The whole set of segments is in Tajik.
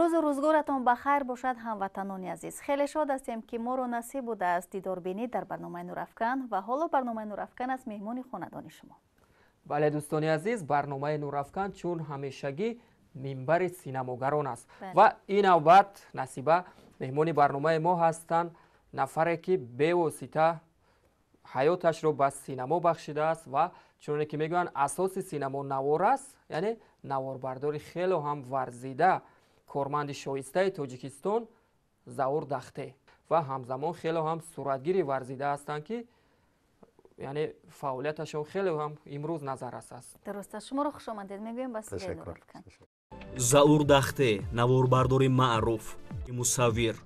Рӯзу рӯзгоратон ба хайр бошад, ҳамватанони азиз. Хеле шод ҳастем, ки моро насиб будааст дидорбинӣ дар барномаи Нурафкан ва ҳоло барномаи Нурафкан аст меҳмони хонадони шумо. Бале, дӯстони азиз, барномаи Нурафкан чун ҳамешагӣ минбари синамогарон аст ва ин навбат Насиба меҳмони барномаи мо ҳастанд, нафаре ки бевосита ҳаёташро ба синамо бахшидааст ва чуноне ки мегӯянд, асоси синамо навор аст, яъне наворбардори хело ҳам варзида, корманди шоистаи Тоҷикистон Заур Дахте ва ҳамзамон хело ҳам суратгири варзида ҳастанд, ки яъне фаъолияташон хеле ҳам имрӯз назаррас аст. Дуруст аст. Шуморо хушомадед мегӯем ба студияи Нурафкан. Заур Дахте наворбардори маъруф, мусаввир,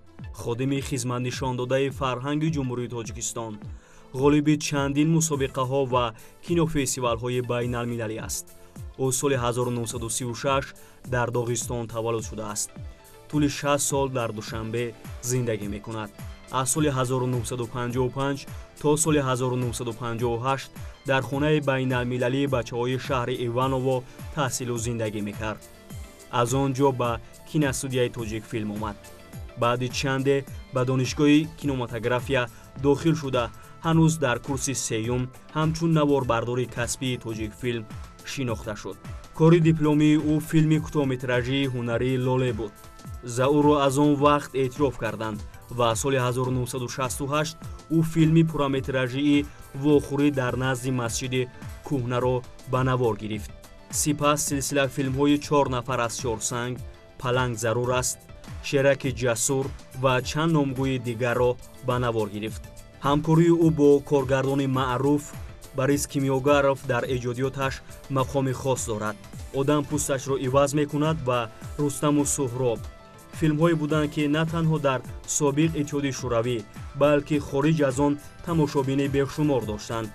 ходими хизматнишондодаи фарҳанги Ҷумҳурии Тоҷикистон, ғолиби чандин мусобиқаҳо ва кинофестивалҳои байналмилалӣ аст. Ӯ соли 1936 дар Доғистон таваллуд шудааст. Тӯли 60 сол дар Душанбе зиндагӣ мекунад. Аз соли 1955 то соли 1958 дар хонаи байналмилалии бачаҳои шаҳри Иваново таҳсилу зиндагӣ мекард. Аз он ҷо ба киностудияи Тоҷикфилм омад. Баъди чанде ба донишгоҳи кинематография дохил шуда, ҳанӯз дар курси сеюм ҳамчун наворбардори касбии Тоҷикфилм шинохта шуд. Кори дипломии ӯ филми кӯтоҳметражии ҳунарии Лоле буд. Заурро аз он вақт эътироф карданд ва соли 1968 ӯ филми пурраметражии Вохӯрӣ дар назди масҷиди кӯҳнаро ба навор гирифт. Сипас силсила филмҳои Чор нафар аз чорсанг, Паланг зарур аст, Шераки ҷасур ва чанд номгӯи дигарро ба навор гирифт. Ҳамкории ӯ бо коргардони маъруф Борис Кимёгаров дар эҷодиёташ мақоми хос дорад. Одам пӯсташро иваз мекунад ва Рустаму Суҳроб филмҳое буданд, ки на танҳо дар собиқ Иттиҳоди Шӯравӣ, балки хориҷ аз он тамошобини бешумор доштанд.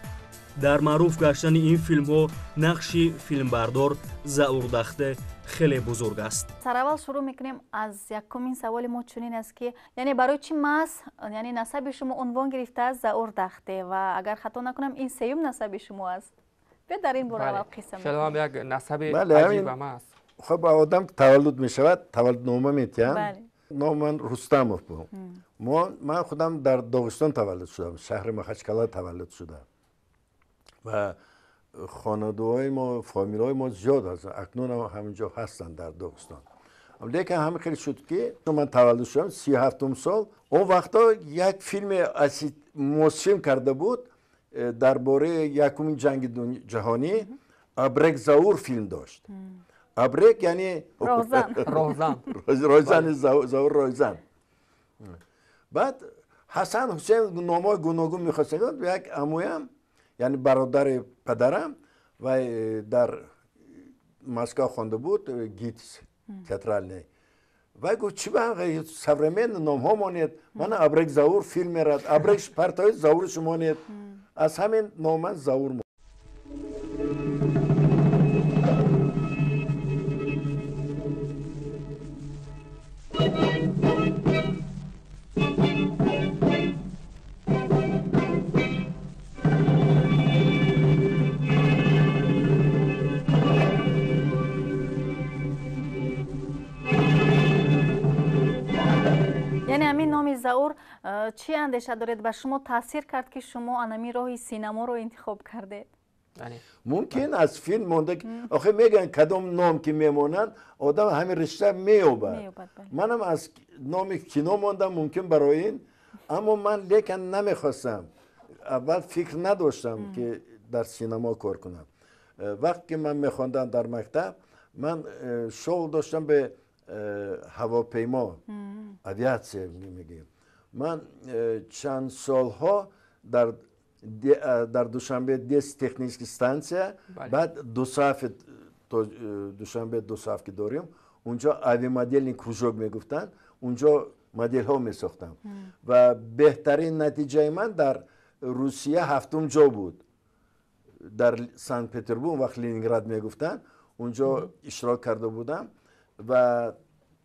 Дар маъруф гаштани ин филмҳо нақши филмбардор Заур Дахте хеле бузург аст. Сараввал шурӯъ мекунем аз якумин саволи мо чунин аст, ки яъне барои чӣ маҳз яъне насаби шумо унвон гирифтааст Заур Дахте ва агар хато накунам, ин сеюм насаби шумо аст. Биё дар ин бора аввал қисса. Хеле ҳам як насаби аҷибам аст. Хуб, одам таваллуд мешавад, таваллуднома метиҳанд. Номи ман Рустамов буд. Ман худам дар Доғистон таваллуд шудам, шаҳри Махачкала таваллуд шудам ва хонадоҳои мо, фамилҳои мо зиёд ҳастанд, акнун ҳам ҳаминҷо ҳастанд дар Доғистон. Лекин ҳамин хел шуд, ки ман таваллуд шудам 37-ум сол. Он вақто як филме Мосфилм карда буд дар бораи якумин ҷанги ҷаҳонӣ, Абрек Заур филм дошт. Абрек яъне роҳзан, ройзан, Заур ройзан. Баъд Ҳасан, Ҳусейн номҳои гуногун мехостанд. Як амӯям, яъне бародари падарам, вай дар Москва хонда буд, ГИТИС театральный. Вай гуфт: чӣ ба современный номҳо монед, мана Абрек Заур филм мерад, Абрек партои Заур монед. Аз ҳамин ном ман Заур. Яъне ҳамин номи Заур чӣ андеша доред, ба шумо таъсир кард, ки шумо анами роҳи синаморо интихоб кардед? Мумкин аз филм монда. Охир мегӯянд, кадом ном ки мемонанд, одам ҳамин ришта меёбад. Манам аз номи кино мондам, мумкин барои ин. Аммо ман лекин намехостам, аввал фикр надоштам, ки дар синамо кор кунам. Вақте ки ман мехондам дар мактаб, ман шавқ доштам ба ҳавопаймо, авиатсия мегӯем. Ман чанд солҳо дар Душанбе десять технический станция, баъд ДОСААФ, Душанбе ДОСААФ ки дорем, унҷо авиамодельный кружок мегуфтанд, унҷо моделҳо месохтам ва беҳтарин натиҷаи ман дар Русия ҳафтум ҷо буд, дар Санкт Петербург, он вақт Ленинград мегуфтанд, унҷо иштирок карда будам ва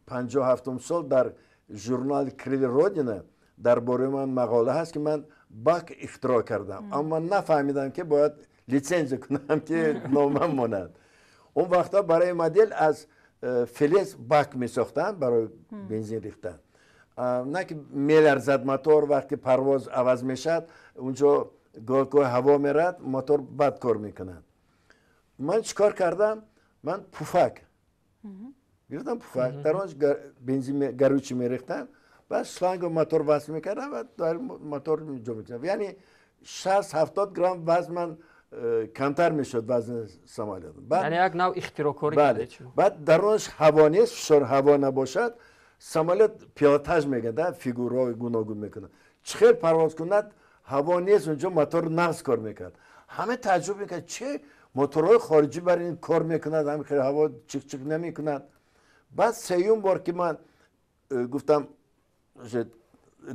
57-ум сол дар журнали Крылья Родина дар бораи ман мақола ҳаст, ки ман бак ихтироъ кардам, аммо нафаҳмидам, ки бояд литсензия кунам, ки номам монад. Он вақта барои модел аз флез бак месохтам барои бензин рехтан. На ки меларзад мотор, вақти парвоз аваз мешад, унҷо гоҳ-гоҳ ҳаво мерад, мотор бад кор мекунад. Ман чикор кардам? Ман пуфак гирифтам, пуфак дар он бензин горючий мерехтам, баъд шлангу мотор васл мекардам ва дар мотор ҷо мекардам. Яъне 60-70 грамм вазн ман камтар мешуд вазни самолёт. Яъне як нав ихтироъкорӣ кардед шумо. Баъд дар онш ҳаво нест, фишор ҳаво набошад, самолёт пилотаж мегардад, фигураҳои гуногун мекунад. Чӣ хел парвоз кунад, ҳаво нест, унҷо мотор нағз кор мекард. Ҳама таъҷуб мекард, че моторҳои хориҷӣ бар ин кор мекунад, ҳамин хел ҳаво чиқ-чиқ намекунад. Баъд сеюм бор ки ман гуфтам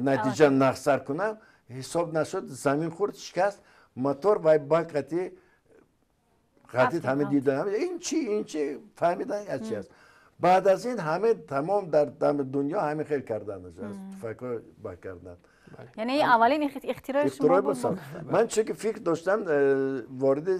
натиҷа нағзтар кунам, ҳисоб нашуд, замин хӯрд, шикаст, мотор вай бак қатӣ қатид, ҳама дидан, ин чи, ин чи, фаҳмидан аз чи аст. Баъд аз ин ҳама тамом дар дунё ҳама хел карданд, аз туфакҳо бак карданд. Яъне аввалин ихтирои шумо буд? Ман чунки фикр доштам вориди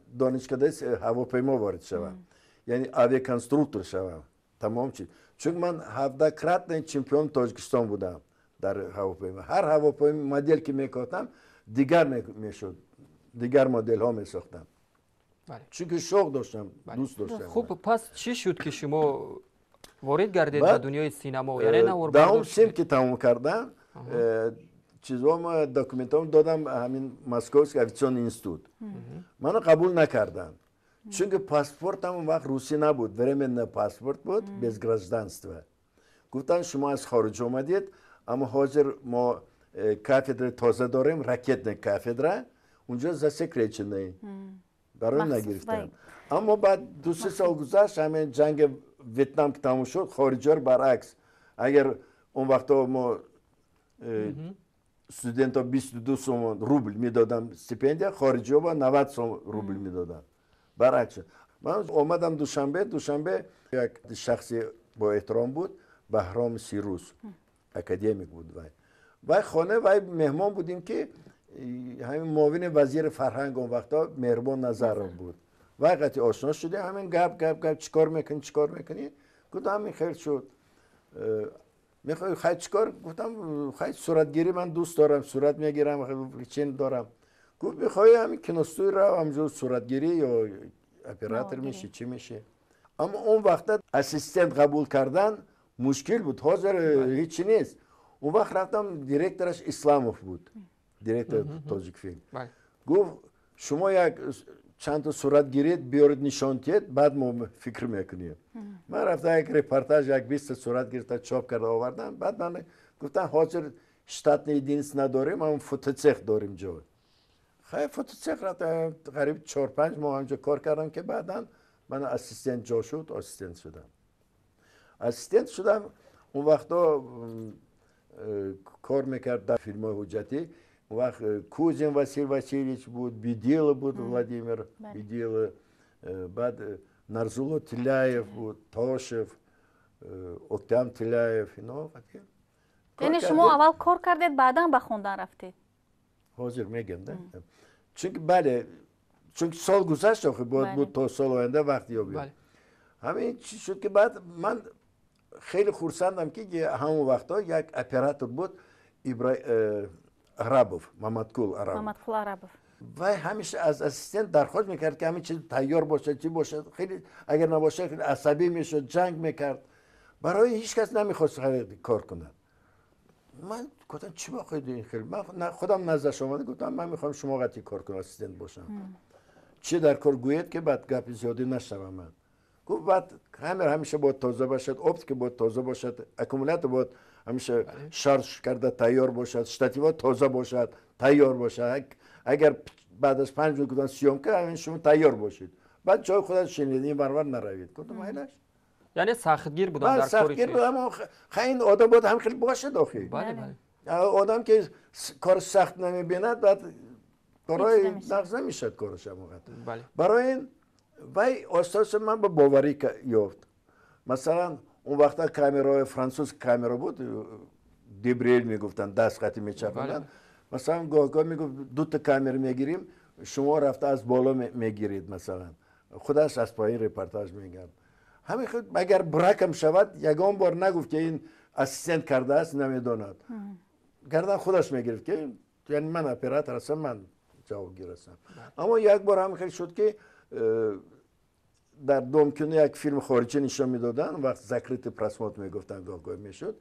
донишкадаи ҳавопаймо ворид шавам, яъне авиаконструктор шавам, тамом чи. Чунки ман 17-кратный чемпион Тоҷикистон будам дар ҳавопаймо. Ҳар ҳавопаймо модел ки мекотам, дигар мешуд, дигар моделҳо месохтам. Чунки шавқ доштам, дӯст доштам. Хуб, пас чӣ шуд ки шумо ворид гардед ба дунёи синамо? Яъне наворбардор даҳум синф ки тамом кардам, чизҳома, документҳоам додам ҳамин Московский авиационный институт. Мано қабул накарданд, чунки паспортам он вақт русӣ набуд, временный паспорт буд, без гражданства. Гуфтанд шумо аз хориҷ омадед, аммо ҳозир мо кафедраи тоза дорем, ракетная кафедра, унҷо засекреченный, барои нагирифтанд. Аммо баъд 2-3 сол гузашт, ҳамин ҷанги Вьетнам ки тамом шуд, хориҷиҳо баръакс, агар он вақтҳо мо студентҳо 22 сомон рубл медодам стипендия, хориҷиҳо ба 90 сом рубл медоданд. Баръакс шуд. Ман омадам Душанбе, Душанбе як шахси бо эҳтиром буд, Баҳром Сирус, академик буд вай. Вай хона вай меҳмон будем ки ҳамин муовини вазири фарҳанг он вақтҳо Меҳрибон Назаров буд. Вай қати ошно шудем, ҳамин гап гап гап, чӣ кор мекунӣ, чӣ кор мекунӣ? Гуфтам ҳамин хел шуд. Мехоҳӣ хай чӣ кор? Гуфтам хай суратгирӣ ман дӯст дорам, сурат мегирам, чин дорам. Гуфт мехоҳӣ ҳамин киностудия рав, ҳамҷо суратгирӣ ё оператор мешӣ, чӣ мешӣ? Аммо он вақта ассистент қабул кардан мушкил буд, ҳозир ҳеҷ нест. Он вақт рафтам, директораш Исламов буд, директор Тоҷикфилм. Гуфт шумо як чанд та сурат гиред, биёред нишон диҳед, баъд мо фикр мекунем. Ман рафтам як репортаж, як 20 та сурат гирифта чоп карда овардам. Баъд ман гуфтам ҳозир штатный единиц надорем, ама фотоцех дорем ҷо. Хай фотоцех рафтам, қариб 4-5 моҳ ҳамҷо кор кардам ки баъдан ман ассистент ҷо шуд, ассистент шудам. Ассистент шудам, он вақтҳо кор мекард дар филмҳои ҳуҷҷатӣ. Он вақт Кузин Василий Васильевич буд, Бедилов буд, Владимир Бедилов, баъд Нарзулло Тилляев буд, Тошев, Октям Тилляев, ино. Яъне шумо аввал кор кардед, баъдан ба хондан рафтед? Ҳозир мегам, да? Чунки бале, чунки сол гузашт, охи бояд буд то сол оянда вақт ёбем. Ҳамин чиз шуд ки баъд ман хеле хурсандам ки ҳамон вақтҳо як оператор буд, Арабов, Мамадкул Арабов. Мамадкул Арабов. Вай ҳамеша аз ассистент дархост мекард ки ҳамин чиз тайёр бошад, чӣ бошад, хеле агар набошад хеле асабӣ мешуд, ҷанг мекард. Барои ҳеҷ кас намехост кор кунад. Ман гуфтам чӣ бохоҳед ин хел? Ман худам наздаш омада гуфтам ман мехоҳам шумо қатъи кор кунам, ассистент бошам. Чӣ дар кор гӯед ки баъд гапи зиёдӣ нашавам ман. Гуфт баъд камера ҳамеша бояд тоза бошад, оптика бояд тоза бошад, аккумулятор бояд ҳамеша шарж карда тайёр бошад, штативҳо тоза бошад, тайёр бошад. Агар баъд аз 5 минут гуфтан съёмка, ҳамин шумо тайёр бошед. Баъд ҷои худат шинед, ин баробар наравед. Гуфтам айлаш. Яъне сахтгир будам дар кори. Сахтгир будам, аммо хай ин одам бояд ҳам хел бошад охи. Бале, бале. Одам ки кор сахт намебинад, баъд корҳои нағз намешавад кораш ҳамон. Барои ин вай оста-оста ман ба боварӣ ёфт. Масалан, он вақта камераҳои француз камера буд, Дебрел мегуфтанд, даст қатӣ мечапонданд. Масалан, гоҳ-гоҳ мегуфт дута камера мегирим, шумо рафта аз боло мегиред, масалан. Худаш аз поин репортаж мегард. Ҳамин худ агар бракам шавад, ягон бор нагуфт ки ин ассистент кардааст, намедонад. Гардан худаш мегирифт ки яъне ман оператор ҳастам, ман ҷавобгир ҳастам. Аммо як бор ҳам хел шуд ки дар Домкино як филм хориҷӣ нишон медоданд, вақт закрытый просмотр мегуфтанд, гоҳ-гоҳ мешуд.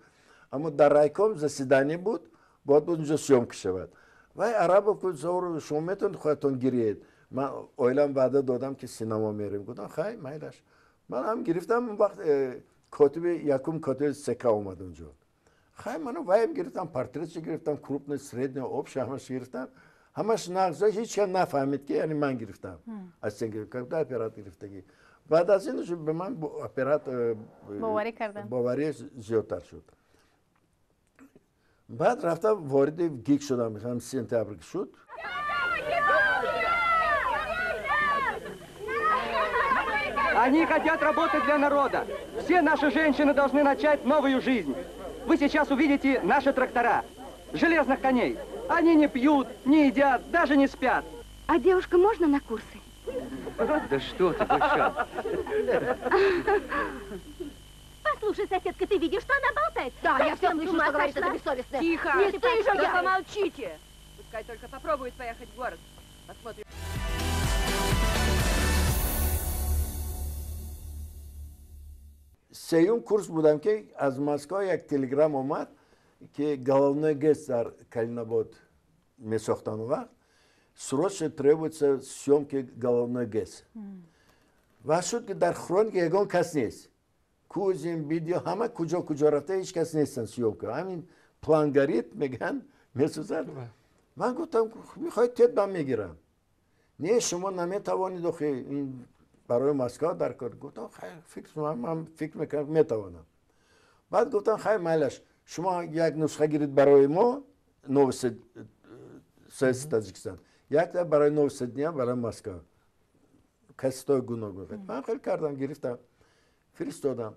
Аммо дар райком заседание буд, бояд буд унҷо съёмка шавад. Вай Арабов гуфт: Заур, шумо метавонед худатон гиред? Ман оилам ваъда додам ки синема мерем. Гуфтам хай, майлаш. Ман ҳам гирифтам, он вақт котиби якум котиби ЦК омад унҷо. Хай, ману вайам гирифтам, портретшо гирифтам, крупный, средний, общий, ҳамаш гирифтам. Ҳамаш нағз, ҳеҷ кас нафаҳмид ки яъне ман гирифтам. Ассистент гирифт, когда оператор гирифтагӣ. Баъд аз ин ба ман оператор боварӣ кардам. Боварӣ зиёдтар шуд. Баъд рафтам вориди ВГИК шудам, ҳам сентябр шуд. Они хотят работать для народа. Все наши женщины должны начать новую жизнь. Вы сейчас увидите наши трактора, железных коней. Они не пьют, не едят, даже не спят. А девушка можно на курсы? Да что ты, душа. Послушай, соседка, ты видишь, что она болтает? Да, я все слышу, что говорит, это бессовестная. Тихо! Не слышу я! Помолчите! Пускай только попробует поехать в город. Посмотрим. Сеюм курс будам ки аз Москва як телеграм омад ки головной ГЭС дар Калинобод месохтан вақт срочно требуется съемки головной ГЭС. Ва шуд ки дар хроника ягон кас нест. Кузин, видео, ҳама куҷо куҷо рафта, ҳеҷ кас нестан съемка. Ҳамин план горит, мегӯянд, месӯзад. Ман гуфтам, мехоҳед тед, ман мегирам. Не, шумо наметавонед, охи ин барои Москва дар кор. Гуфтам, хай, фикр, ман фикр мекунам, метавонам. Баъд гуфтам, хай, майлаш, шумо як нусха гиред барои мо, Новости Советский Таджикистан. Якта барои Новости дня, барои Москва. Кассетҳои гуногун. Ман хел кардам, гирифтам, фиристодам.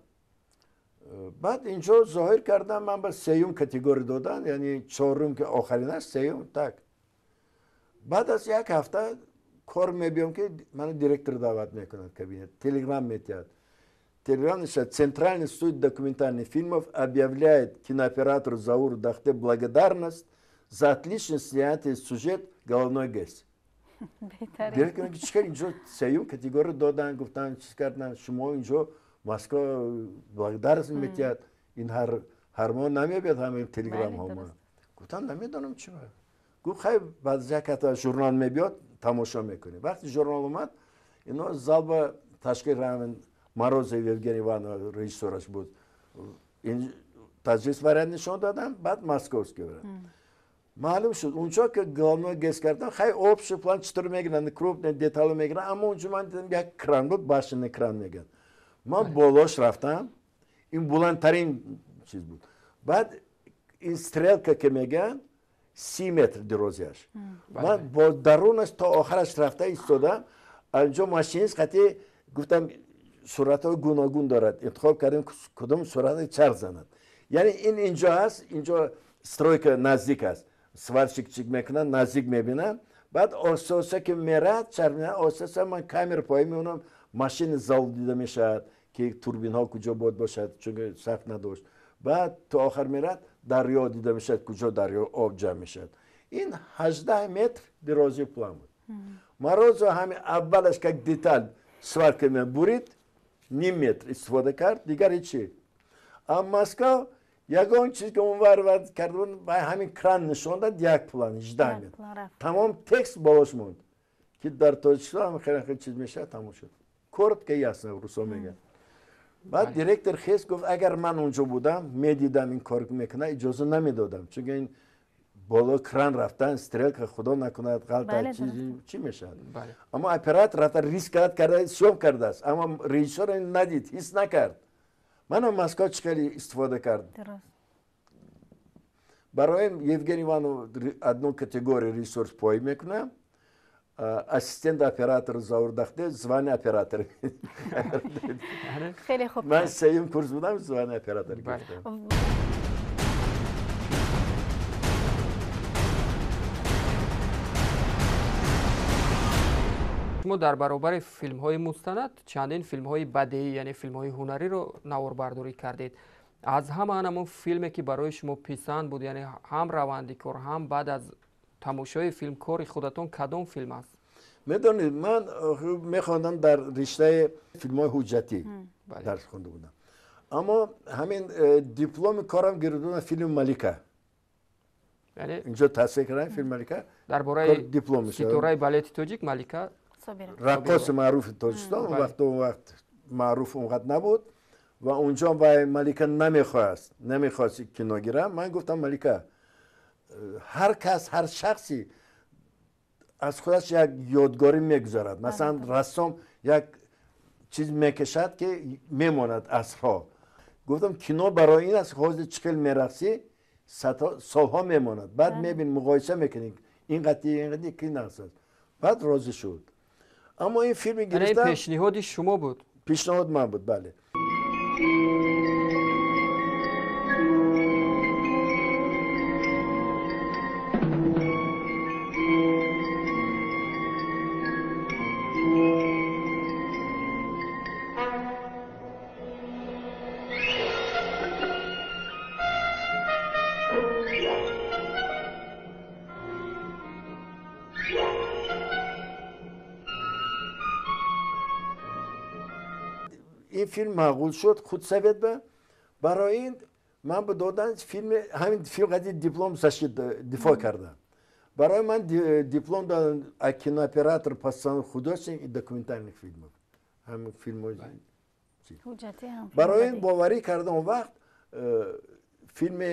Баъд инҷо зоҳир кардам, ман ба сеюм категория додан, яъне чорум ки охарин аст, сеюм, так. Баъд аз як ҳафта кор мебиём ки ману директор даъват мекунад кабинет, телеграм метиҳад. Телеграм нишад: Центральный студия документальных фильмов объявляет кинооператору Зауру Дахте благодарность за отлично снятый сюжет «Головной ГЭС». Директор мегӯяд, чӣ кар инҷо сеюм категория додан, гуфтан, чиз кардан, шумо инҷо Москва благодарность метиҳад, ин ҳар моҳ намебиёд ҳамин телеграмҳо ма. Гуфтам, намедонам чӣ. Гуфт, хай, баъд аз як ҳафта журнал мебиёд, тамошо мекунем. Вақти журнал омад, ино залба ташкил ҳамин Морозов Евгений Иванов режиссёраш буд. Ин таҷрис вариант нишон додам, баъд московский вариант. Маълум шуд, унҷо ки головной ГЭС кардам, хай, общий план читор мегиранд, крупный детали мегиранд, аммо унҷо ман дидам як кран буд, башенный кран мегӯянд. Ман болош рафтам, ин буландтарин чиз буд. Баъд ин стрелка ки мегӯянд, 30 метр дирозиаш. Ман бо дарунаш то охараш рафта истодам, анҷо машинист қати гуфтам, суратҳои гуногун дорад, интихоб кардем кудом сурат чарх занад. Яъне ин инҷо ҳаст, инҷо стройка наздик аст. Сварщик чик мекунад, наздик мебинам. Баъд оҳиста ки мерад, чарх мезанад, оҳиста ман камера поин меонам, машини зал дида мешавад ки турбинҳо куҷо бояд бошад, чунки саф надошт. Баъд то охар мерад, дарё дида мешавад, куҷо дарё об ҷамъ мешавад. Ин 18 метр дирозии план буд. Морозов ҳамин аввалаш как деталь сварка бурид, ним метр истифода кард, дигар ҳечи. Аммо Москва ягон чиз ки онвар карда буд, ҳамин кран нишон дад, як план, 18 метр. Тамом текст болош монд. Ки дар Тоҷикистон ҳам хеле хеле чиз мешавад, тамом шуд. Коротко ясно, русо мегӯянд. Баъд директор хес гуфт, агар ман унҷо будам, медидам ин кор мекунад, иҷоза намедодам. Чунки ин боло кран рафтан, стрелка, худо накунад, ғалта чӣ мешавад. Аммо оператор рафта риск карда, съём кардааст. Аммо режиссёр ин надид, ҳис накард. Манам Москва чӣ хеле истифода кард. Барои Евгений Иванов одну категорию режиссёр пой мекунам, ассистент оператор Заур Дахте, звание оператор. Хеле хуб. Ман сеюм курс будам, звание оператор гирифтам. Шумо дар баробари филмҳои мустанад чандин филмҳои бадеӣ, яъне филмҳои ҳунариро наворбардорӣ кардед. Аз ҳама ҳамон филме ки барои шумо писанд буд, яъне ҳам раванди кор, ҳам баъд аз тамошои филм кори худатон, кадом филм аст? Медонед, ман мехондам дар риштаи филмҳои ҳуҷҷатӣ дарс хонда будам, аммо ҳамин дипломи корам гирифта будам филми Малика. Инҷо тасвир кардам филми Малика. Дар бораи ситораи балети тоҷик Малика раққоси маъруфи Тоҷикистон, он вақт маъруф онқадр набуд ва онҷо вай Малика намехоҳаст кино гирам. Ман гуфтам Малика, ҳар кас, ҳар шахси аз худаш як ёдгорӣ мегузарад. Масалан, рассом як чиз мекашад ки мемонад асрҳо. Гуфтам кино барои ин аст, ҳозир чӣ хел мерақсӣ, солҳо мемонад. Баъд мебин, муқоиса мекунӣ, ин қатъи, ин қатъи ки нақс аст. Баъд розӣ шуд. Аммо ин филми гирифтам... Пешниҳоди шумо буд? Пешниҳод ман буд, бале. Ин филм маъқул шуд худсовет ба. Барои ин ман ба додан филми, ҳамин филм қади диплом дифоъ кардам. Барои ман диплом доданд кинооператор, постановщик, художник и документальных фильмов. Ҳамин филмҳои барои ин боварӣ кардам. Он вақт филми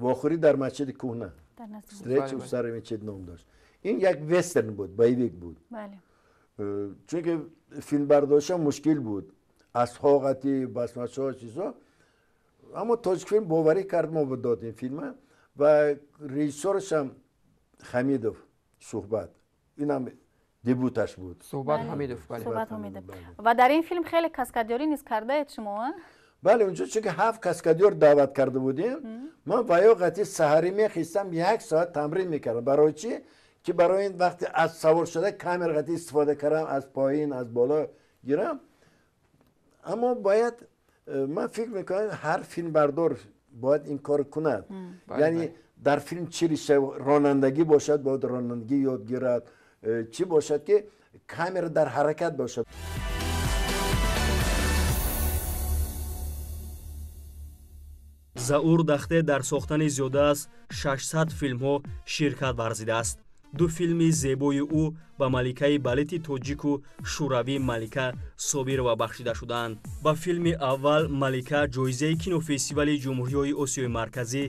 Вохӯрӣ дар масҷиди кӯҳна, Встреча у старой мечети ном дошт. Ин як вестерн буд, боевик буд. Чунки филмбардориша мушкил буд, асҳо қатӣ, басмачҳо, чизо. Аммо Тоҷикфилм боварӣ кард, мо дод ин филма ва режиссёрашам Хамидов Суҳбат, инам дебюташ буд. Суҳбат Ҳамидов, бале. Суҳбат Ҳамидов. Ва дар ин филм хеле каскадёрӣ низ кардаед шумо, а? Бале, унҷо чунки 7 каскадёр даъват карда будем, ман ваё қатӣ саҳарӣ мехистам, 1 соат тамрин мекардам. Барои чӣ? Ки барои ин вақте аз савор шуда камера қатӣ истифода кардам, аз поин, аз боло гирам. Аммо бояд, ман фикр мекунам, ҳар филмбардор бояд ин кор кунад. Яъне дар филм чӣ риша ронандагӣ бошад, бояд ронандагӣ ёд гирад, чӣ бошад ки камера дар ҳаракат бошад. Заур Дахте дар сохтани зиёда аз 600 филмҳо ширкат варзидааст. 2 филми зебои ӯ ба маликаи балети тоҷику шӯравӣ Малика Собирова бахшида шудаанд. Ба филми аввал Малика ҷоизаи кинофестивали ҷумҳуриҳои Осиёи Марказӣ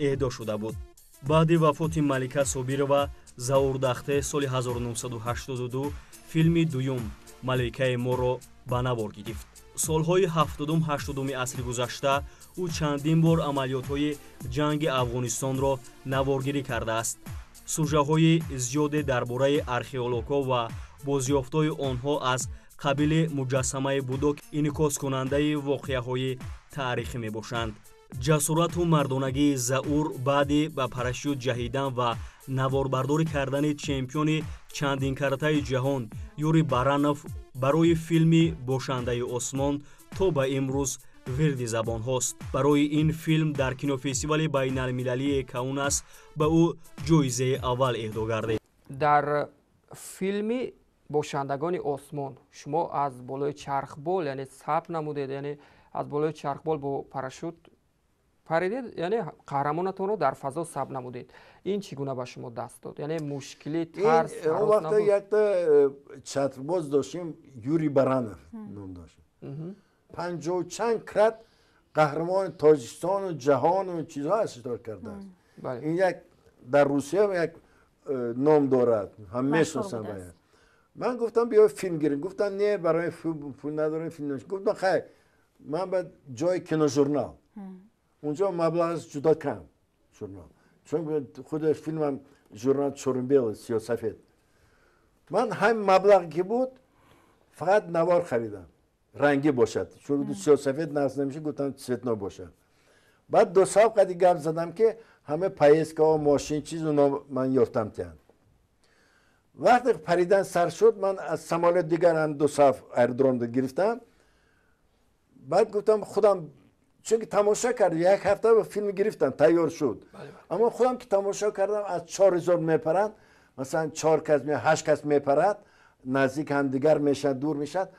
эҳдо шуда буд. Баъди вафоти Малика Собирова, Заур Дахте соли 1982 филми дуюм Маликаи моро ба навор гирифт. Солҳои 70-80 асри гузашта ӯ чандин бор амалиётҳои ҷанги Афғонистонро наворгирӣ кардааст. Сужаҳои зиёде дар бораи археологҳо ва бозёфтҳои онҳо аз қабили муҷассамаи Будо инъикоскунандаи воқеаҳои таърихӣ мебошанд. Ҷасорату мардонагии Заур баъди ба парашют ҷаҳидан ва наворбардорӣ кардани чемпиони чандинкаратаи ҷаҳон Юрий Баранов барои филми Бошандаи осмон то ба имрӯз вирди забонҳост. Барои ин филм дар кинофестивали байналмилалии Каунас ба ӯ ҷоизаи аввал эҳдо гардид. Дар филми Бошандагони осмон шумо аз болои чархбол, яъне сабт намудед, яъне аз болои чархбол бо парашют паридед, яъне қаҳрамонатонро дар фазо сабт намудед. Ин чӣ гуна ба шумо даст дод? Яъне мушкилӣ, тарс, он вақта якта чатрбоз доштем, Юрий Баранов ном дошт. 50 чанд крат қаҳрамони Тоҷикистону ҷаҳону чизҳо иштирок кардааст. Ин як дар Русия як ном дорад, ҳам мешиносанд. Ман гуфтам биё филм гирем. Гуфтам не, барои пул надорем филм намешавад. Гуфтам хай, ман ба ҷои киножурнал, унҷо маблағаш ҷудо кам журнал, чун худи филмам журнал чорнбел, сиёсафед. Ман ҳамин маблағ ки буд, фақат навор харидам, рангӣ бошад, чун сиёсафед нақс намешад, гуфтам цветной бошад. Баъд 2 сол қади гап задам ки ҳама поездкаҳо, мошин, чиз уно ман ёфтам тиҳанд. Вақте паридан сар шуд, ман аз самолёт дигар ҳам ду саф аэродром гирифтам. Баъд гуфтам худам, чунки тамошо кардам, як ҳафта филм гирифтам, тайёр шуд. Аммо худам ки тамошо кардам, аз 4000 мепаранд, масалан 4 кас, 8 кас мепарад, наздик ҳамдигар мешавад, дур мешавад,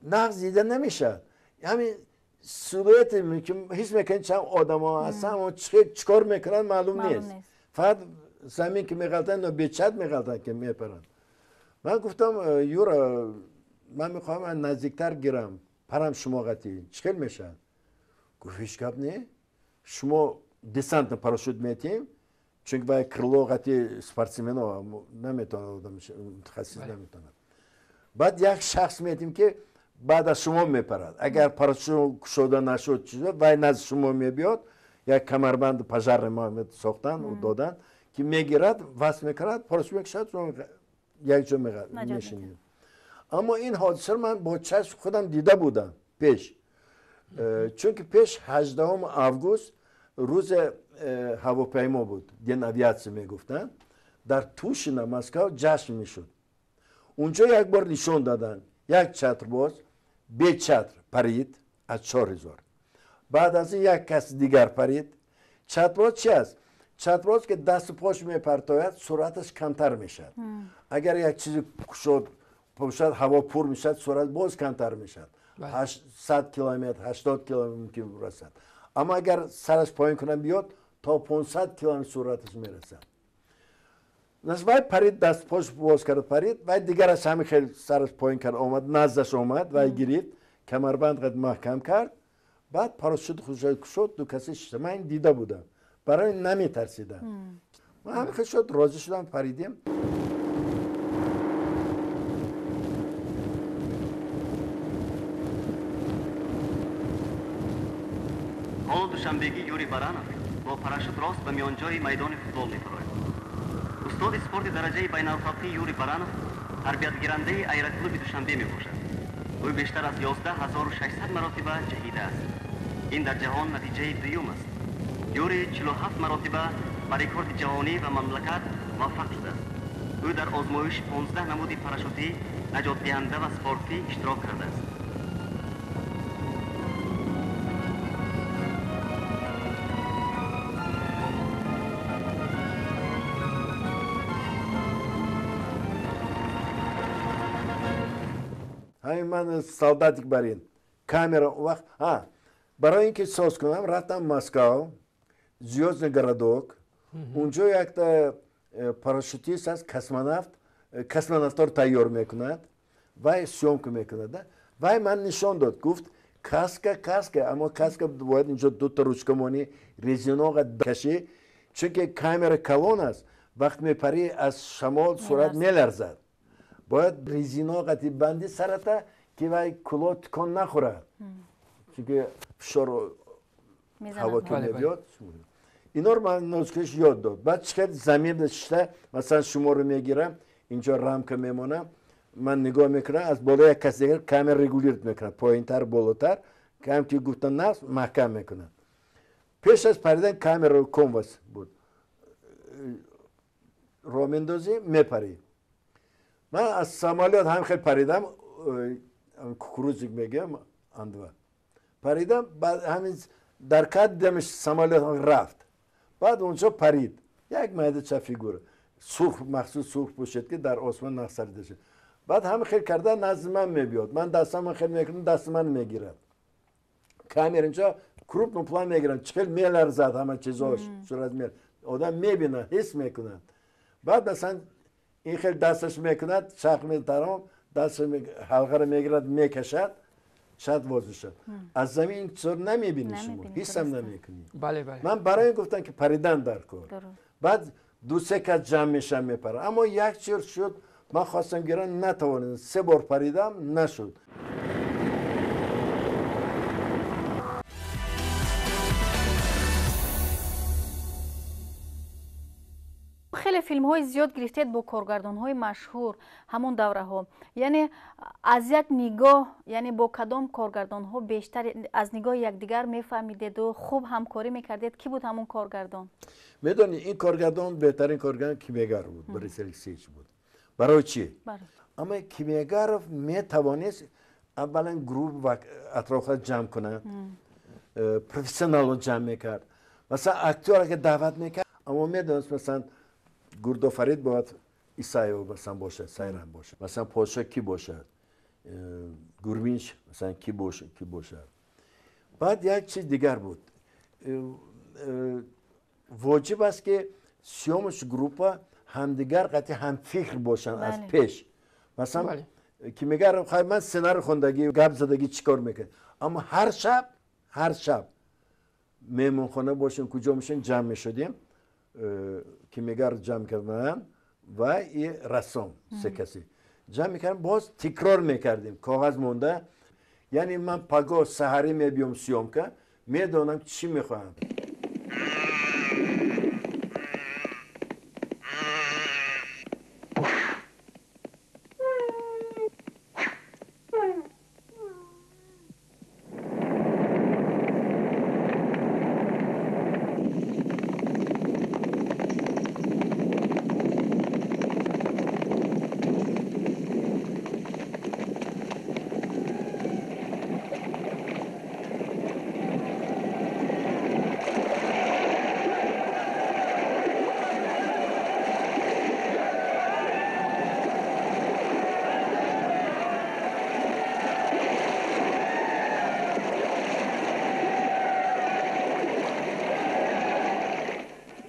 нағз дида намешавад. Ҳамин силуэт ки ҳис мекунед чанд одамо ҳастанд, чикор мекунанд маълум нест. Фақат замин ки меғалтанд, но бечат меғалтанд ки мепаранд. Ман гуфтам Юра, ман мехоҳам наздиктар гирам, парам шумо қатӣ, чӣ хел мешавад? Гуфт ҳеҷ гап не, шумо десантно парашют метиҳем, чунки вай крыло қатӣ спортсмено наметавонад, одам мутахассис наметавонад. Баъд як шахс метиҳем ки баъд аз шумо мепарад. Агар парашют кушода нашуд, вай назди шумо мебиёд, як камарбанди пожарный мо сохтан, додан, ки мегирад, васл мекунад, парашют мекушад, шумо якҷо мешинед. Аммо ин ҳодисаро ман бо чашм худам дида будам пеш. Чунки пеш 18 август рӯзи ҳавопаймо буд, день авиатсия мегуфтанд, дар Тушино, Москва ҷашн мешуд. Унҷо як бор нишон даданд, як чатрбоз бечатр парид аз 4000. Баъд аз ин як кас дигар парид. Чатрбоз чи аст? Чатрбоз ки дасту пош мепартояд, суръаташ камтар мешавад. Агар як чизи кушод бошад, ҳаво пур мешавад, суръат боз камтар мешавад. 100 километр, 80 километр мумкин расад. Аммо агар сараш поён кунам биёд, то 500 километр суръаташ мерасад. Вай парид, даст пош боз кард, парид, вай дигараш ҳамин хел сараш поён кард, омад, наздаш омад, вай гирифт, камарбанд қад маҳкам кард, баъд парашют худша кушод, ду касе шишта. Ман ин дида будам, барои наметарсидам. Ман ҳамин хел шуд, розӣ шудам, паридем. Ҳоло душанбегӣ Юрий Баранов бо парашют рост ба миёнҷои майдони футбол мефарояд. Устоди спорти дараҷаи байналхалқии Юрий Баранов тарбиятгирандаи аэроклуби Душанбе мебошад. Ӯ бештар аз 11600 маротиба ҷаҳидааст. Ин дар ҷаҳон натиҷаи дуюм аст. Юрий 47 маротиба ба рекорди ҷаҳонӣ ва мамлакат муваффақ шудааст. Ӯ дар озмоиши 15 намуди парашютӣ, наҷотдиҳанда ва спортӣ иштирок кардааст. Ҳамин ман солдатик барин камера вақт барои ин ки соз кунам, рафтам Москва, Звёздный городок. Унҷо якта парашютист аст, космонавт, космонавтор тайёр мекунад, вай съёмка мекунад. Вай ман нишон дод, гуфт каска, каска, аммо каска бояд инҷо дута ручка монӣ, резиноға кашӣ, чунки камера калон аст, вақт мепарӣ аз шамол сурат меларзад. Бояд резино қати банди сарата ки вай куло тикон нахӯрад, чунки фишор ҳаво ки мебиёд. Инор ман нозукиш ёд дод. Баъд чӣ хел замин шишта, масалан шуморо мегирам, инҷо рамка мемонам, ман нигоҳ мекунам, аз боло як кас дигар камера регулировать мекунад, поинтар, болотар, кам ки гуфта нағз маҳкам мекунад. Пеш аз паридан камера компас буд, ро мендозӣ, мепарӣ. Ман аз самолёт ҳам хел паридам, кукурузик мегӯям, андва паридам, баъд ҳамин дар кад дидам самолёт рафт, баъд унҷо парид як майдача фигура сурх, махсус сурх пӯшед ки дар осмон нақсарида шуд. Баъд ҳам хел карда назди ман мебиёд, ман дастамон хел мекунам, дасти ман мегирад. Камера инҷо крупно план мегирам, чӣ хел меларзад ҳама чизош, сурат мел одам мебинад, ҳис мекунад. Баъд масалан ин хел дасташ мекунад, чарх метаром, дасташ ҳалқаро мегирад, мекашад, шад воз мешавад. Аз замин ин чизро намебинӣ шумо, ҳисам намекунӣ. Ман барои ин гуфтам ки паридан дар кор. Баъд ду-се кас ҷамъ мешаванд, мепаранд. Аммо як чиз шуд, ман хостам гирам, натавонистам. 3 бор паридам, нашуд. Хеле филмҳои зиёд гирифтед бо коргардонҳои машҳур ҳамон давраҳо. Яъне аз як нигоҳ, яъне бо кадом коргардонҳо бештар аз нигоҳи якдигар мефаҳмидеду хуб ҳамкорӣ мекардед? Кӣ буд ҳамон коргардон? Медонӣ, ин коргардон беҳтарин коргардон Кимегар буд, Борис Алексеевич буд. Барои чӣ? Аммо Кимиёгаров метавонист аввалан гурӯҳ ва атрофа ҷамъ кунад, профессионалро ҷамъ мекард. Масалан, актёрро ки даъват мекард, аммо медонист, масалан, Гурдофарид бояд Исаев масалан бошад, Сайрам бошад. Масалан, подшоҳ кӣ бошад? Гурминч масалан кӣ бошад, кӣ бошад. Баъд як чиз дигар буд. Воҷиб аст ки съёмоч группа ҳамдигар қатъи ҳамфикр бошанд аз пеш. Масалан, Кимиёгаров хай ман сценарий хондагӣ, гап задагӣ чӣ кор мекард. Аммо ҳар шаб меҳмонхона бошем, куҷо мешем, ҷамъ мешудем. Кимиёгаров ҷамъ кардам ва и рассом се каси ҷамъ мекардем, боз такрор мекардем, коғаз монда. Яъне ман пагоҳ саҳарӣ мебиём съёмка, медонам чӣ мехоҳам.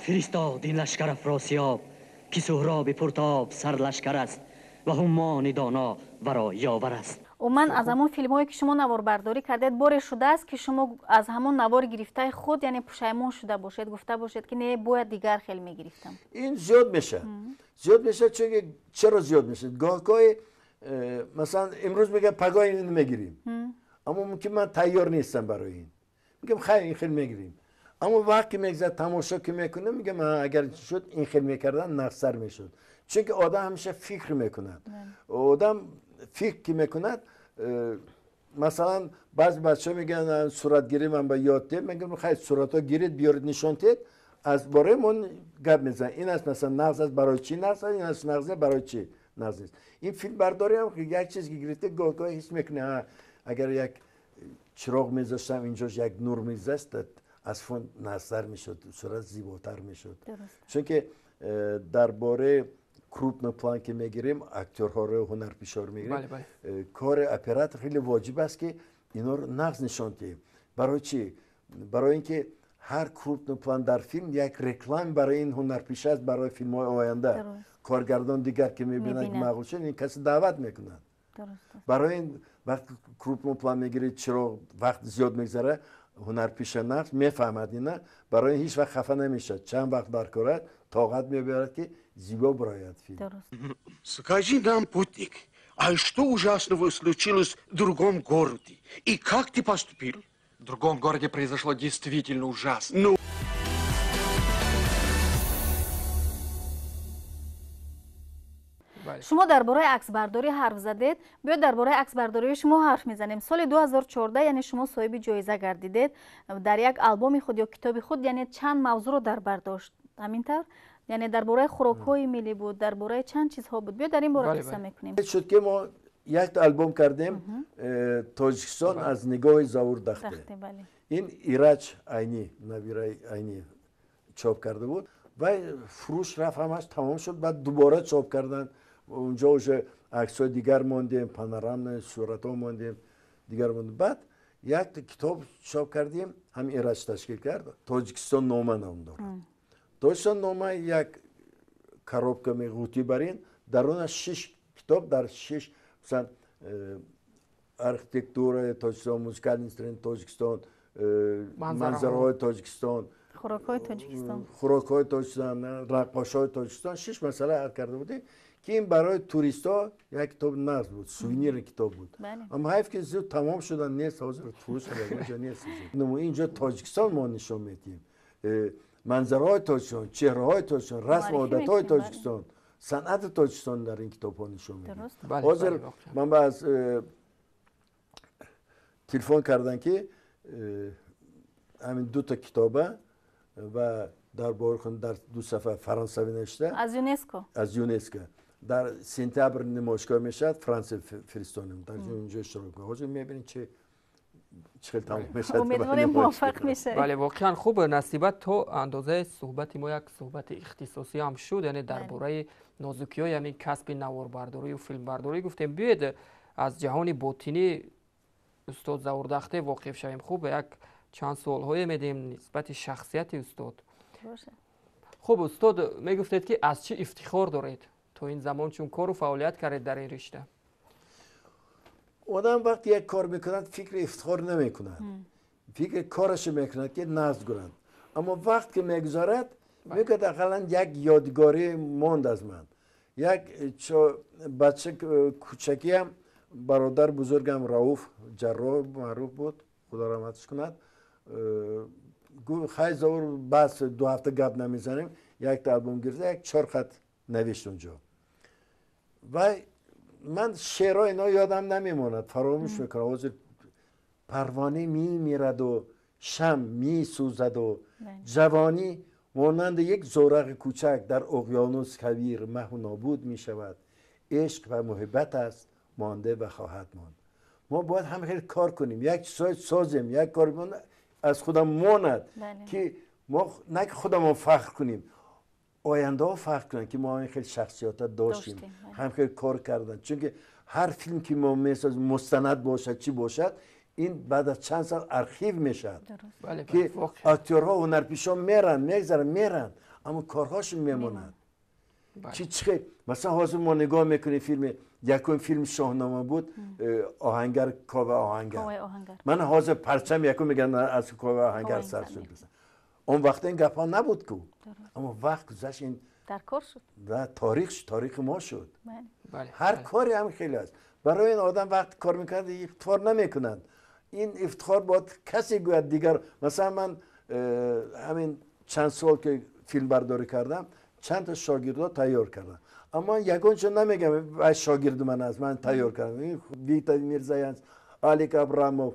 Фиристод ин лашкар Афросиёб, ки Суҳроби пуртоб сарлашкар аст ва ҳумони доно варо ёвар аст. Умуман аз ҳамон филмҳое ки шумо наворбардорӣ кардед, боре шудааст ки шумо аз ҳамон навор гирифтаи худ, яъне пушаймон шуда бошед, гуфта бошед ки не, бояд дигар хел мегирифтам? Ин зиёд мешавад. Зиёд мешавад, чунки чаро зиёд мешавад? Гоҳ-гоҳе масалан имрӯз мегӯям пагоҳ ин мегирем, аммо мумкин ман тайёр нестам барои ин. Мегӯям хайр, ин хел мегирем. Аммо вақт ки мегзарад, тамошо ки мекунам, мегӯям агар шуд ин хел мекардан нақсар мешуд. Чунки одам ҳамеша фикр мекунад. Одам фикр ки мекунад, масалан баъзе бачаҳо мегӯянд суратгирӣ ман ба ёд дед, мегӯям хайр, суратҳо гиред, биёред, нишон дед, аз бораи мо гап мезанад. Ин аст масалан нақс аст, барои чӣ нақс аст, ин аст нақс нест, барои чӣ нақс нест. Ин филмбардорӣ ҳам як чиз ки гирифта, гоҳ-гоҳ ҳис мекунад, агар як чироғ мезоштам, инҷош як нур мезаст, аз фон назар мешуд, сурат зиботар мешуд. Чунки дар бораи крупно план ки мегирем, актёрҳоро, ҳунарпешаро мегирем, кори оператор хеле воҷиб аст ки инҳоро нағз нишон диҳем. Барои чӣ? Барои ин ки ҳар крупно план дар филм як реклама барои ин ҳунарпеша аст, барои филмҳои оянда. Коргардон дигар ки мебинад ки маъқул шуд, ин касе даъват мекунад. Барои ин вақт крупно план мегиред, чироғ вақт зиёд мегзарад, ҳунарпеша нақш мефаҳмад ина, барои ҳеҷ вақт хафа намешавад. Чанд вақт баркорад, тоқат мебарад ки зибо барояд филм. Скажи нам, путник, а что ужасного случилось в другом городе? И как ты поступил? В другом городе произошло действительно ужасно. Ну. Шумо дар бораи аксбардорӣ ҳарф задед, биёед дар бораи аксбардории шумо ҳарф мезанем. Соли 2014, яъне шумо соҳиби ҷоиза гардидед дар як албоми худ ё китоби худ, яъне чанд мавзӯъро дар бар дошт. Ҳамин тавр? Яъне дар бораи хӯрокҳои миллӣ буд, дар бораи чанд чизҳо буд. Биёед дар ин бора қисса мекунем. Шуд ки мо як албом кардем, Тоҷикистон аз нигоҳи Заур Дахте. Ин Ираҷ Айнӣ, набираи Айнӣ чоп карда буд ва фурӯш рафт, ҳамаш тамом шуд. Баъд дубора чоп карданд. Унҷо уже аксҳои дигар мондем, панорамна суратҳо мондем, дигар мондем. Баъд як китоб чоп кардем, ҳам Ираҷ ташкил кард. Тоҷикистон нома ном дорад. Тоҷикистон нома як коробка меғутӣ барин, дар он 6 китоб, дар 6 масалан архитектураи Тоҷикистон, музикальный инструмент Тоҷикистон, манзараҳои Тоҷикистон, хӯрокҳои Тоҷикистон, хӯрокҳои Тоҷикистон, раққошҳои Тоҷикистон, 6 масъала ҳал карда будем ки ин барои туристҳо як китоб нағз буд, сувенир китоб буд. Аммо ҳайф ки зуд тамом шудан нест, ҳозир фурӯш ягон ҷо нест. Инҷо Тоҷикистон мо нишон медиҳем, манзараҳои Тоҷикистон, чеҳраҳои Тоҷикистон, расму одатҳои Тоҷикистон, санъати Тоҷикистон дар ин китобҳо нишон медиҳем. Ҳозир ман аз телефон кардам ки ҳамин дута китоба ва дар бораи дар ду сафа фаронсавӣ навишта аз ЮНЕСКО, аз ЮНЕСКО. Дар сентябр намоишгоҳ мешавад, Фаронса фиристонем, дар онҷо иштирок кунем. Ҳозир мебинем чӣ хел тамом мешавад. Умедворем муваффақ мешавед. Бале, воқеан хуб, Насиба, то андозаи суҳбати мо як суҳбати ихтисосӣ ҳам шуд, яъне дар бораи нозукиҳои ҳамин касби наворбардорию филмбардорӣ гуфтем. Биёед аз ҷаҳони ботинӣ устод Заурдахте воқиф шавем. Хуб, як чанд суолҳое медиҳем нисбати шахсияти устод. Хуб, устод, мегуфтед ки аз чӣ ифтихор доред то ин замон, чун кору фаъолият кардед дар ин ришта? Одам вақте як кор мекунад, фикри ифтихор намекунад, фикри корашо мекунад ки назд кунад. Аммо вақт ки мегузарад, мегӯяд ақаллан як ёдгорӣ монд аз ман. Як бача кӯчакиам, бародар бузургам Рауф ҷарроҳ маъруф буд, худо раҳматаш кунад, гуфт хай Заур, бас 2 ҳафта гап намезанем, якта албом гирифта, як 4 хат навишт унҷо. Вай ман шеъро ино ёдам намемонад, фаромӯш мекунам. Ҳозир парвона мемираду шам месӯзаду ҷавонӣ монанди як зорақи кӯчак дар уқёнус кабир маҳву нобуд мешавад. Ишқ ва муҳаббат аст, монда ва хоҳад монд. Мо бояд ҳам хеле кор кунем, як чизҳое созем, як кор аз худам монад ки мо на ки худамон фахр кунем, ояндаҳо фахр кунанд ки мо ин хеле шахсиятҳо доштем, ҳам хеле кор карданд. Чунки ҳар филм ки мо месозем, мустанад бошад, чӣ бошад, ин баъд аз чанд сол архив мешавад ки актёрҳо, ҳунарпешаҳо меранд, мегзаранд, меранд, аммо корҳошон мемонад. Чи масалан ҳозир мо нигоҳ мекунем филми якум филм Шоҳнома буд, оҳангар Кова Оҳангар. Ман ҳозир парчам якум мегӯям аз Кова Оҳангар сар шуд. Он вақт ин гапҳо набуд ку, аммо вақт гузашт, ин дар кор шуд ва таърих таърихи мо шуд. Ҳар коре ҳам хеле аст. Барои ин одам вақт кор мекунад, ифтихор намекунад. Ин ифтихор бояд касе гӯяд дигар. Масалан ман ҳамин чанд сол ки филмбардорӣ кардам, чанд та шогирдҳо тайёр кардам, аммо ягончо намегам вай шогирди ман аст, ман тайёр кардам. Виктор Мирзоян, Алик Абрамов,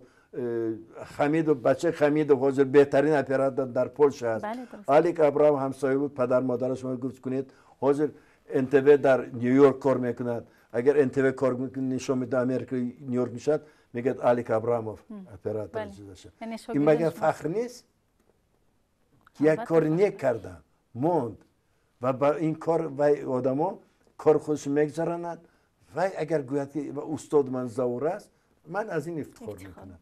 Хамидов, бачаи Хамидов ҳозир беҳтарин оператор дар Полша аст. Алик Абрамов ҳамсоя буд, падар модараш гуфт кунед, ҳозир НТВ дар Нью-Йорк кор мекунад. Агар НТВ кор нишон медиҳад, Америка Нью-Йорк мешавад, мегӯяд Алик Абрамов оператор. Ин магар фахр нест ки як кори нек кардам, монд ва ба ин кор вай одамо кори худашон мегузаронанд. Вай агар гӯяд ки устоди ман Заур аст, ман аз ин ифтихор мекунам.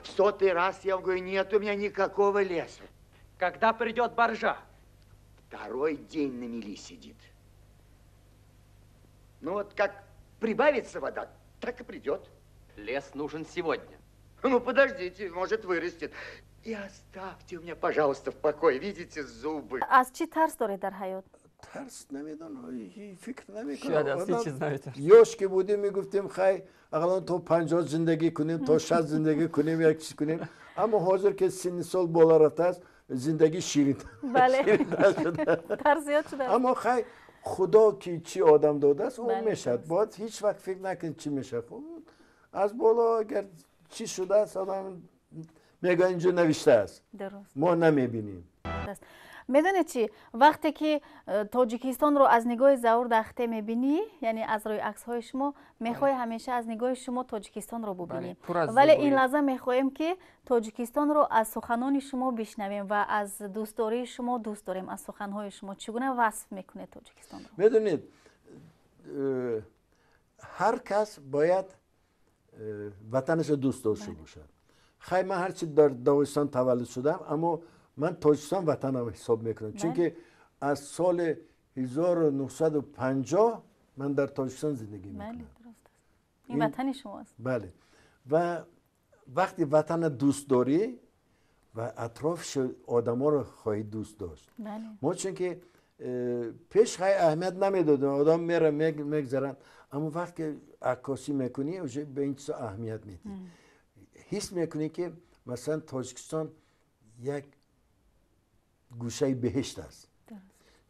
В 100-й раз я вам говорю, нет у меня никакого леса. Когда придет баржа? Второй день на мели сидит. Ну вот как прибавится вода, так и придет. Лес нужен сегодня. Ну подождите, может вырастет. И оставьте меня, пожалуйста, в покое. Видите зубы. Аз чӣ тарс доред дар ҳаёт? Тарс намедонам, фикр намекунам. Шояд аз ҳеҷ чиз наметарсед. Ёш ки будем мегуфтем хай ақаллан то 50 зиндагӣ кунем, то 60 зиндагӣ кунем, як чиз кунем. Аммо ҳозир ки синни сол боло рафтааст, зиндагӣ ширинтар шуда. Тарс зиёд шудааст. Аммо хай худо ки чӣ одам додааст, он мешавад. Бояд ҳеҷ вақт фикр накунед чӣ мешавад. Аз боло агар чӣ шудааст, одам мегӯяд инҷо навиштааст, мо намебинем. Медонед чӣ, вақте ки Тоҷикистонро аз нигоҳи Заур Дахте мебинӣ, яъне аз рӯи аксҳои шумо, мехоҳӣ ҳамеша аз нигоҳи шумо Тоҷикистонро бубинӣ. Вале ин лаҳза мехоҳем ки Тоҷикистонро аз суханони шумо бишнавем ва аз дӯстдории шумо дӯст дорем, аз суханҳои шумо. Чӣ гуна васф мекунед Тоҷикистонро? Медонед, ҳар кас бояд ватанашро дӯст дошта бошад. Хай ман ҳарчи дар Доғистон таваллуд шудам, аммо ман Тоҷикистон ватанам ҳисоб мекунам, чунки аз соли 1950 ман дар Тоҷикистон зиндагӣ мекунам. Ин ватани шумо аст. Бале. Ва вақти ватана дӯст дорӣ ва атрофиш одаморо хоҳӣ дӯст дошт. Мо чунки пеш хай аҳамият намедодем, одам мера мегзаранд, аммо вақте ки аккосӣ мекунӣ, уже ба ин чизо аҳамият медиҳӣ. Ҳис мекунӣ ки масалан Тоҷикистон як гӯшаи беҳишт аст.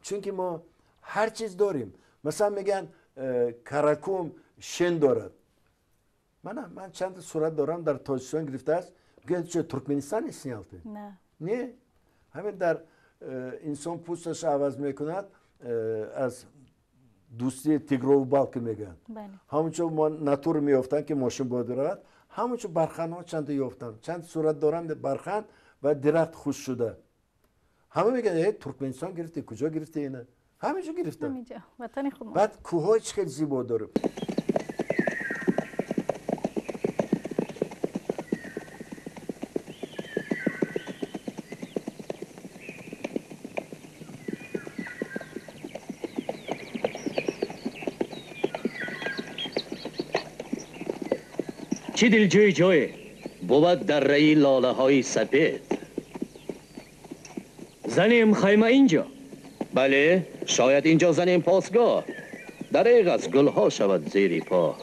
Чунки мо ҳар чиз дорем. Масалан мегӯянд Каракум шен дорад. Ман чанд сурат дорам дар Тоҷикистон гирифтааст. Мегӯянд чӣ Туркманистон снял ты? Не. Ҳамин дар инсон пӯсташ аваз мекунад аз дӯстии Тигрову Балки мегӯянд. Ҳамончо мо натур меёфтанд ки мошин бояд биравад. Ҳамончо барханҳо чанда ёфтам. Чанд сурат дорам бархан ва дарахт хушк шуда. Ҳама мегӯянд Туркманистон гирифтӣ, куҷо гирифтӣ ина? Ҳаминҷо гирифтам. Баъд кӯҳҳои чӣ хеле зебо дорем. چی دلجوی جوی بود در رئی لاله های سپید. زنیم خیمه اینجا. بله شاید اینجا زنیم پاسگاه. دریغ از گلها شود زیر پا.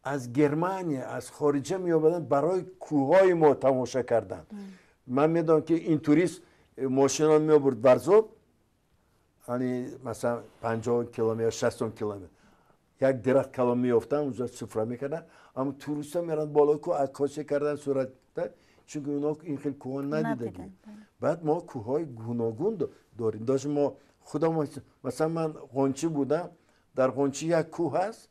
از گرمانیا از خارجه می آمدن برای کوههای ما تماشا کردن. من میدونم که این توریست ماشینا می آورد ورزوب، یعنی مثلا 50 کیلومتر 60 کیلومتر یک درخت کلام میافتن اونجا سفره میکردن. اما توریست ها میرن بالا کوه عکاسی کردن صورت، چون اونا این خیلی کوه ندیدگی. بعد ما کوههای گوناگون داریم. داشت ما خودم مثلا من قنچی بودم، در قنچی یک کوه هست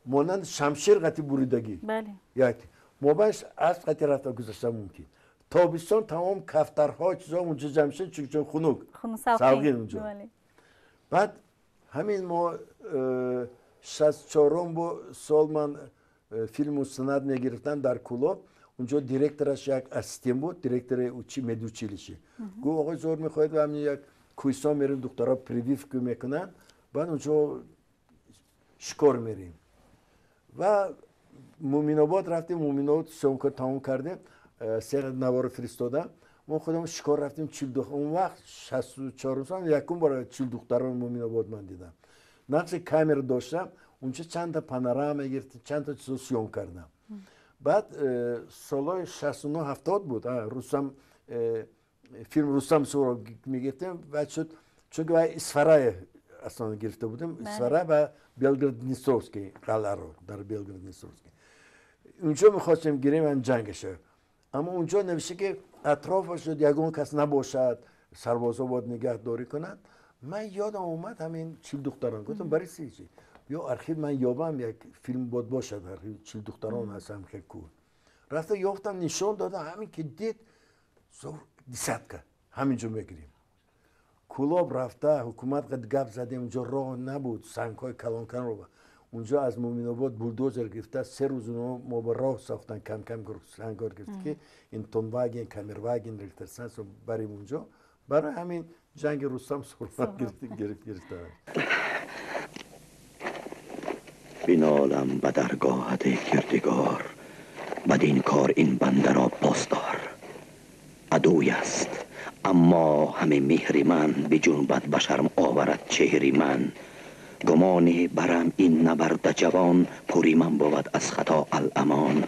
مانند شمشیر قطی بریدگی. بله. یک ما باش از قطی رفت گذاشتن ممکن. تابستان تمام کفترها چیزا اونجا جمع شدن چون خنک سالقین اونجا. بله. بعد همین ما 64 سال من فیلم مستند میگرفتم در کلوب. اونجا директораш یک assistent بود، директор медучилище. گفت آقای زور میخواید و همین یک کوهستان میریم، دخترها прививка میکنن، بعد اونجا شکار میریم. و مومین‌آباد رفتیم، مومین‌آباد съёмка تمام کردیم، سه نوار فرستادم. ما خودمون شکار رفتیم 40 دختر. اون وقت 64 سال یکم بار 40 دختران مومین‌آباد من دیدم. نقش کامرا داشتم، اونجا چند تا پانوراما گرفتیم، چند تا چیز съём کردم. بعد سالهای 69 70 بود، رستم فیلم رستم سورا میگرفتیم. بعد شد چون که اسفرای اصلا گرفته بودیم، اسفرا و بلگراد نیستروفسکی قلعه رو در بلگراد نیستروفسکی اونجا میخواستیم گیریم هم جنگشه. اما اونجا نوشته که اطرافش یگان کس نباشد، سربازا باید نگهداری کنند. من یادم اومد همین 40 دختران، گفتم برای چی یا ارخیو من یابم یک فیلم باید باشد، ارخیو 40 دختران هستم خیلی کوه. رفته یافتم، نشان دادم، همین که دید زور десятка همینجا میگیریم. کلوب رفته حکومت قد گپ زدیم، اونجا راه نبود، سنگ‌های کلان کلان رو اونجا از مومین‌آباد بولدوزر گرفته، 3 روز ما با راه ساختن، کم کم سنگ‌ها گرفت که این تونواگن کامرواگن رفتن بریم اونجا. برای همین جنگ رستم سرعت گرفته. بنالم به درگاهت کردگار، بدین کار این بنده را بازدار. عدوی است اما همه مهر من، بجنبد به شرم آورد چهر من. گمانی برم این نبرد جوان، پوری من بود از خطا الامان.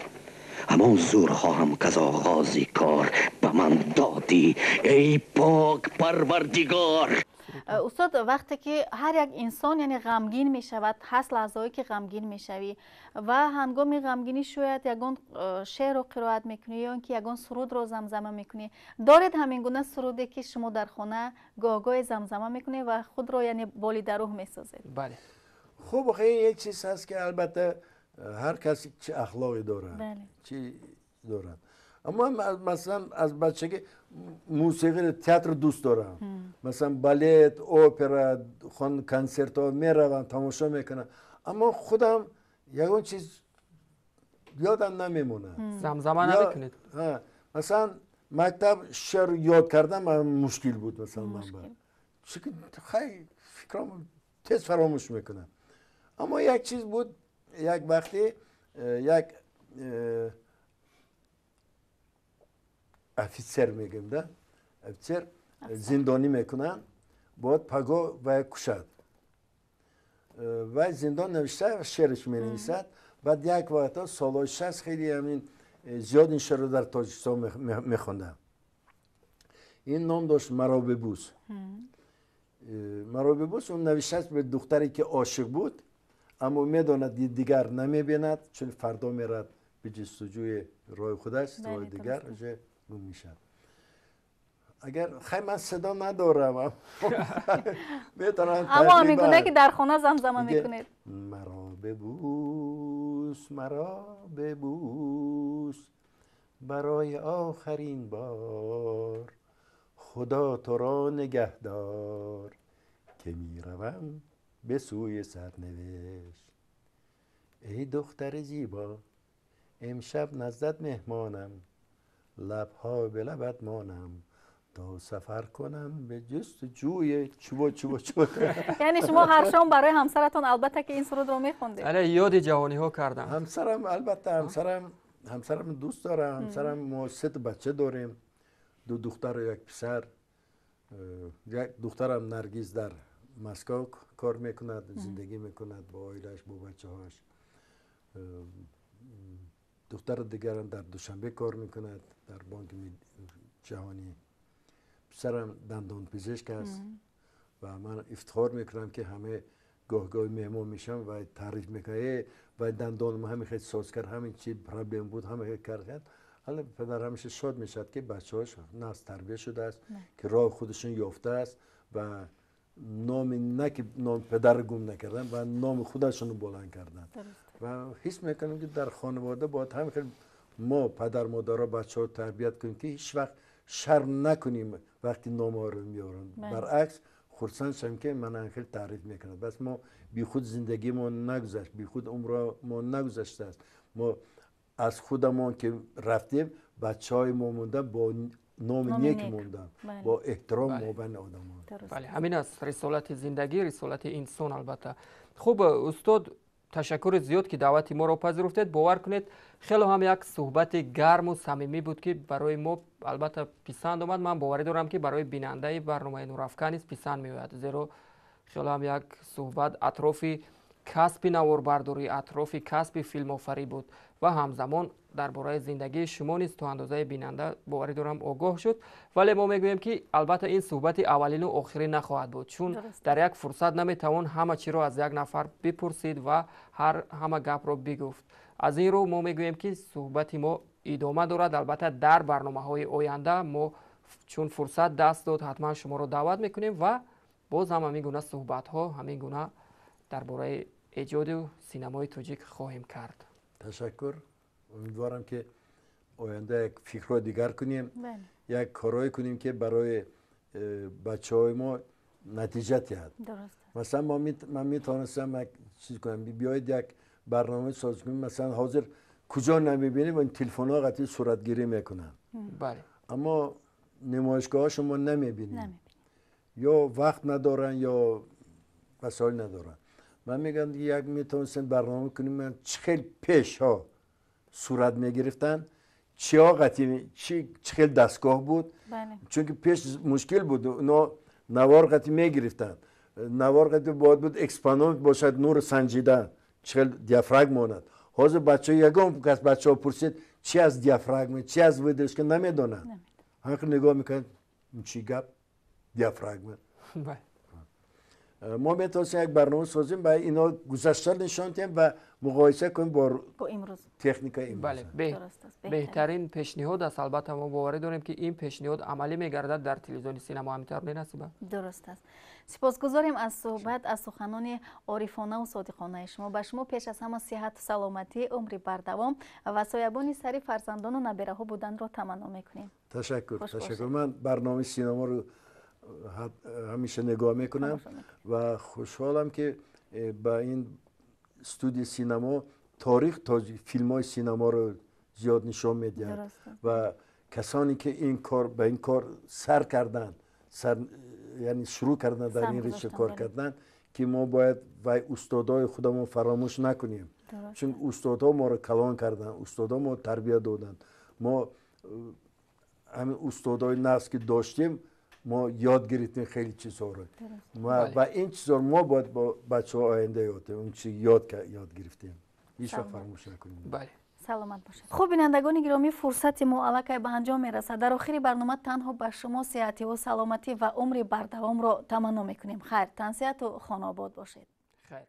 همان زور خواهم که از آغاز کار، به من دادی ای پاک پروردگار. استاد وقتی که هر یک انسان یعنی غمگین می شود، هست لحظه‌ای که غمگین می شوی و هنگام غمگینی شاید یگان شعر رو قرائت میکنی یا اینکه یگان سرود رو زمزمه میکنی. دارید همین گونه سرودی که شما در خانه گاه زمزمه میکنی و خود رو یعنی بالیده روح میسازید؟ بله. خب خیلی یک چیز هست که البته هر کسی چه اخلاقی داره، بله. چی دارد. اما مثلا از بچگی موسیقی تئاتر دوست دارم. مثلا بالет، اپرا، خون کنسرت ها میروم تماشا میکنم. اما خودم یگان چیز یادم نمیمونه. زمزمه نمیکنید؟ مثلا مکتب شعر یاد کردن من مشکل بود مثلا من. چون خیلی فکرام تیز فراموش میکنم. اما یک چیز بود، یک وقتی یک офицер میگم ده، офицер زندانی میکنن، باید پگاه و کشد و زندان نوشته و شعرش می نویسد. Баъд як вақта солҳои 60 хеле ҳамин зиёд ин шеърро дар Тоҷикистон мехондам. Ин ном дошт «Маро бибӯс». «Маро бибӯс» он навиштааст ба духтаре ки ошиқ буд, аммо медонад дигар намебинад, чун фардо мерад ба ҷустуҷӯи роҳи худаш, роҳи дигар уже гум мешавад. Агар хай ман садо надорам, метавонам. Аммо ҳамин гуна ки дар хона замзама мекунед. Маро бибӯс, маро бибӯс барои охарин бор, Худо туро нигаҳдор, ки меравам ба сӯи сарнавишт. Эй духтари зебо, имшаб наздат меҳмонам, лабҳо ба лабат монам, то сафар кунам ба ҷустуҷӯи чӯбо чӯбо чӯбо. Яъне шумо ҳар шом барои ҳамсаратон албатта ки ин сурудро мехондед? Бале, ёди ҷавониҳо кардам. Ҳамсарам, албатта, ҳамсарам дӯст дорам. Ҳамсарам, мо се та бача дорем, ду духтару як писар. Як духтарам Наргиз дар Москва кор мекунад, зиндагӣ мекунад бо оилааш, бо бачаҳояш. Духтари дигарам дар Душанбе кор мекунад, дар Бонки ҷаҳонӣ. Писарам дандонпизишк аст ва ман ифтихор мекунам, ки ҳама гоҳ-гоҳ меҳмон мешавам ва таъриф мекунам: ва дандонам ҳамин хел соз кард, ҳамин чи проблем буд, ҳама кард. Ҳала падар ҳамеша шод мешавад, ки бачаҳош нағз тарбия шудааст, ки роҳи худашон ёфтааст ва номи на ки номи падарро гум накардан ва номи худашонро баланд карданд. Ва ҳис мекунам, ки дар хонавода бояд ҳамин хел мо, падар модаро, бачаҳо тарбият кунем, ки ҳеҷ вақт шарм накунем вақти номҳоро меоранд. Баръакс, хурсанд шавем, ки ман хел таъриф мекунад. Бас мо бихуд зиндагимон нагузашт, бихуд умрмо нагузаштааст. Мо аз худамон ки рафтем, бачаҳои мо монда бо номи нек монданд, бо эҳтиром мобайни одамон. Бале, ҳамин аст рисолати зиндагӣ, рисолати инсон албатта. Хуб, устод, ташаккури зиёд, ки даъвати моро пазируфтед. Бовар кунед, хело ҳам як суҳбати гарму самимӣ буд, ки барои мо албатта писанд омад. Ман боварӣ дорам, ки барои бинандаи барномаи Нурафкан низ писанд меояд, зеро хело ҳам як суҳбат атрофи касби наворбардорӣ, атрофи касби филмофарӣ буд ва ҳамзамон дар бораи зиндагии шумо низ то андозаи бинанда, боварӣ дорам, огоҳ шуд. Вале мо мегӯем, ки албатта ин суҳбати аввалину охирин нахоҳад буд, чун дар як фурсат наметавон ҳама чиро аз як нафар бипурсид ва ҳама гапро бигуфт. Аз ин рӯ мо мегӯем, ки суҳбати мо идома дорад. Албатта, дар барномаҳои оянда мо чун фурсат даст дод, ҳатман шуморо даъват мекунем ва боз ҳам ҳамин гуна суҳбатҳо, ҳамин гуна дар бораи эҷоду синамои тоҷик хоҳем кард. Ташаккур. Умедворам, ки оянда як фикрҳои дигар кунем, як корҳое кунем, ки барои бачаҳои мо натиҷа диҳад. Масалан, ман метавонистам як чиз кунам: биёед, як барнома соз кунем. Масалан, ҳозир куҷо намебинем, ин телефонҳо қатъи суратгирӣ мекунанд, аммо намоишгоҳҳо шумо намебинем, ё вақт надоранд, ё васоил надоранд. Ман мегӯям, як метавонистем барнома кунем, ман чӣ хел пешҳо сурат мегирифтанд, чиҳо қатъи, чӣ хел дастгоҳ буд, чунки пеш мушкил буд. Ино навор қатъи мегирифтанд, навор қатъи бояд буд экспономет бошад, нур санҷида, чӣ хел диафрагма монад. Ҳозир бачаҳо, ягон кас бачаҳо пурсид, чи аз диафрагма, чи аз выдержка, намедонанд. Ҳамин нигоҳ мекунанд, чӣ гап диафрагма. Мо метавонистем як барнома созем ва ино гузашта нишон диҳем ва муқоиса кунем бо техникаи имрӯз. Беҳтарин пешниҳод аст. Албатта, мо боварӣ дорем, ки ин пешниҳод амалӣ мегардад дар телевизиони Синамо. Ҳаминтавр не, Насиба? Дуруст аст. Сипосгузорем аз суҳбат, аз суханони орифонаву содиқонаи шумо. Ба шумо пеш аз ҳама сиҳату саломатӣ, умри бардавом ва соябони сари фарзандону набираҳо буданро таманно мекунем. Ташаккур, ташаккур. Ман барномаи Синаморо ҳамеша нигоҳ мекунам ва хушҳолам, ки ба ин студияи Синамо таърих филмҳои синаморо зиёд нишон медиҳад ва касоне ки ин кор ба ин кор сар карданд, яъне шурӯъ карданд, дар ин риша кор карданд, ки мо бояд вай устодҳои худамон фаромӯш накунем, чун устодҳо моро калон карданд, устодҳо мо тарбия доданд. Мо ҳамин устодҳои нағз ки доштем, мо ёд гирифтем хеле чизҳоро ва ин чизҳоро мо бояд бо бачаҳо оянда ёд диҳем, он чи ёд гирифтем. Ҳеҷ вақт фаромӯш накунем. Бале. Саломат бошед. Хуб, бинандагони гиромӣ, фурсати мо аллакай ба анҷом мерасад. Дар охири барнома танҳо ба шумо сеҳативу саломатӣ ва умри бардавомро таманно мекунем. Хайр, тансиҳату хонаобод бошед. Хайр.